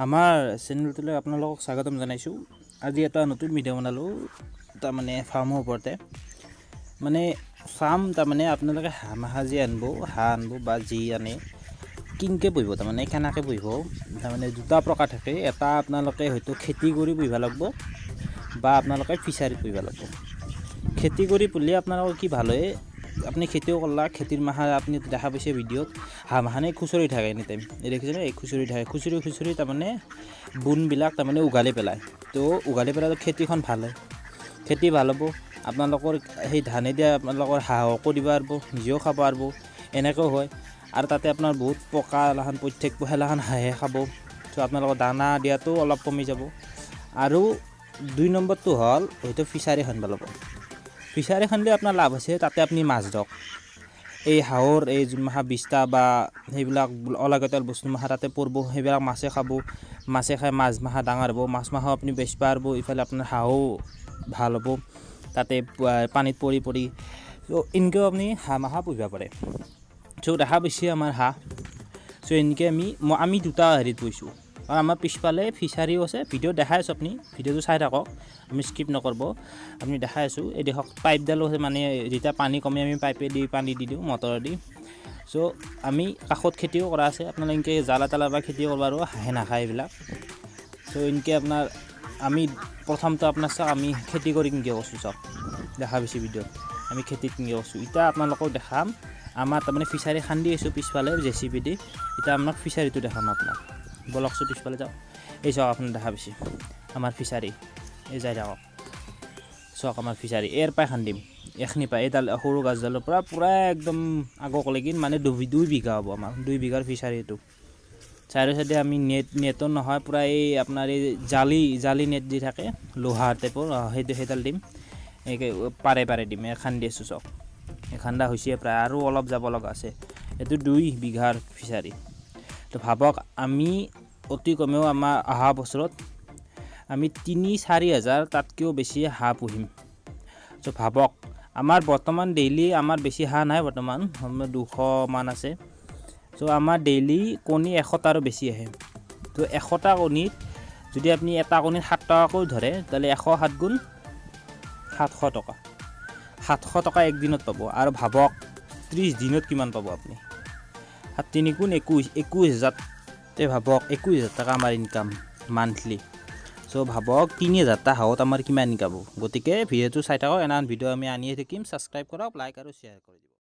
আমাৰ চেনেলটোলৈ আপোনালোকক স্বাগতম জনাইছোঁ। আজি এটা নতুন ভিডিঅ' বনালোঁ, তাৰমানে ফাৰ্মৰ ওপৰতে। মানে ফাৰ্ম তাৰমানে আপোনালোকে হাঁহ মাহা যি আনিব, হাঁহ আনিব বা যি আনে, কিনকৈ পুহিব, তাৰমানে কেনেকৈ পুহিব। তাৰমানে দুটা প্ৰকাৰ থাকে। এটা আপোনালোকে হয়তো খেতি কৰি পুহিব লাগিব বা আপোনালোকে ফিচাৰীত পুহিব লাগিব। খেতি কৰি পুহিলে আপোনালোকৰ কি ভাল হয়, আপুনি খেতিও কৰলা, খেতিৰ মাহা আপুনি দেখা পাইছে ভিডিঅ'ত, হাঁহ মাহানে খুচৰি থাকে এনি টাইম। এই দেখিছেনে, এই খুচৰি থাকে, খুচৰি খুচৰি তাৰমানে বোনবিলাক তাৰমানে উঘালি পেলায়। তো উঘালি পেলালে খেতিখন ভাল হয়, খেতি ভাল হ'ব। আপোনালোকৰ সেই ধানেদি আপোনালোকৰ হাঁহকো দিব পাৰিব, নিজেও খাব পাৰিব, এনেকৈও হয়। আৰু তাতে আপোনাৰ বহুত পকা এলাখান পৰি থাকিব, সেইগিলাখান হাঁহে খাব। ত' আপোনালোকৰ দানা দিয়াটো অলপ কমি যাব। আৰু 2 নম্বৰটো হ'ল হয়তো ফিচাৰী খান্দিব লাগিব। ফিচাৰী খান্দিলে আপোনাৰ লাভ আছে। তাতে আপুনি মাছ ধৰক, এই হাঁহৰ এই যোন মাখা বিস্তা বা সেইবিলাক অলাগতিয়াল বস্তু মাখা তাতে পৰিব, সেইবিলাক মাছে খাব। মাছে খাই মাছ মাখা ডাঙৰ হ'ব, মাছ মাখাও আপুনি বেচিব পাৰিব। ইফালে আপোনাৰ হাঁহো ভাল হ'ব তাতে পানীত পৰি পৰি। ত' এনেকৈও আপুনি হাঁহ মাখা পুহিব পাৰে। চ' দেখা পাইছে আমাৰ হাঁহ। চ' এনেকৈ আমি দুটা হেৰিত পুহিছোঁ আৰু আমাৰ পিছফালে ফিচাৰীও আছে। ভিডিঅ' দেখাই আছোঁ, আপুনি ভিডিঅ'টো চাই থাকক, আপুনি স্কিপ নকৰিব। আপুনি দেখাই আছোঁ, এই দেখক পাইপডালো আছে। মানে যেতিয়া পানী কমে, আমি পাইপেদি পানী দি দিওঁ, মটৰেদি। চ' আমি কাষত খেতিও কৰা আছে। আপোনালোকে এনেকৈ জ্বালা তালা বা খেতিও কৰিব পাৰিব, হাঁহে নাখায় এইবিলাক। চ' এনেকৈ আপোনাৰ আমি প্ৰথমটো আপোনাৰ চাওক, আমি খেতি কৰি কেনেকৈ কৰিছোঁ। চাওক, দেখা পাইছোঁ ভিডিঅ'ত আমি খেতিত কেনেকৈ কৰিছোঁ। এতিয়া আপোনালোকক দেখাম, আমাৰ তাৰমানে ফিচাৰী খান্দি আছোঁ পিছফালে জেচিবি দি। এতিয়া আপোনাক ফিচাৰীটো দেখাম আপোনাক। বলকচোন, পিছফালে যাওক। এই চাওক, আপুনি দেখা পাইছে আমাৰ ফিচাৰী। এই যাই থাকক, চাওক আমাৰ ফিচাৰী। ইয়াৰ পৰাই খান্দিম, এইখিনি পাই এইডাল সৰু গছডালৰ পৰা পূৰা একদম আগকলৈকে, মানে 2 বিঘা হ'ব আমাৰ, 2 বিঘাৰ ফিচাৰী এইটো। চাইডে চাইডে আমি নেট, নেটৰ নহয়, পূৰা এই আপোনাৰ এই জালি জালি নেট যি থাকে লোহাৰ টাইপৰ, সেইটো সেইডাল দিম। এই পাৰে পাৰে দিম। এই খান্দি আছোঁ, চাওক, এই খান্দা হৈছে প্ৰায়, আৰু অলপ যাব লগা আছে। এইটো 2 বিঘাৰ ফিচাৰী। তো ভাবক, আমি অতি কমেও আমাৰ অহা বছৰত আমি 3-4 হাজাৰ, তাতকৈও বেছি হাঁহ পুহিম। চ' ভাবক, আমাৰ বৰ্তমান ডেইলি আমাৰ বেছি হাঁহ নাই, বৰ্তমান 200মান আছে। চ' আমাৰ ডেইলি কণী 100টাৰো বেছি আহে। তো 100টা কণীত যদি আপুনি এটা কণীত 7 টকাকৈ ধৰে, তাহ'লে 107 গুণ 700 টকা। 700 টকা একদিনত পাব। আৰু ভাবক, 30 দিনত কিমান পাব আপুনি? সাত তিনি গুণ 21, 21 হাজাৰ। তে ভাবক, 21 হাজাৰ টকা আমাৰ ইনকাম মান্থলি। চ' ভাবক, 3000টা হাঁহত আমাৰ কিমান ইনকাম হ'ব? গতিকে ভিডিঅ'টো চাই থাকক, এনে ভিডিঅ' আমি আনিয়ে থাকিম। ছাবস্ক্ৰাইব কৰক, লাইক আৰু শ্বেয়াৰ কৰি দিব।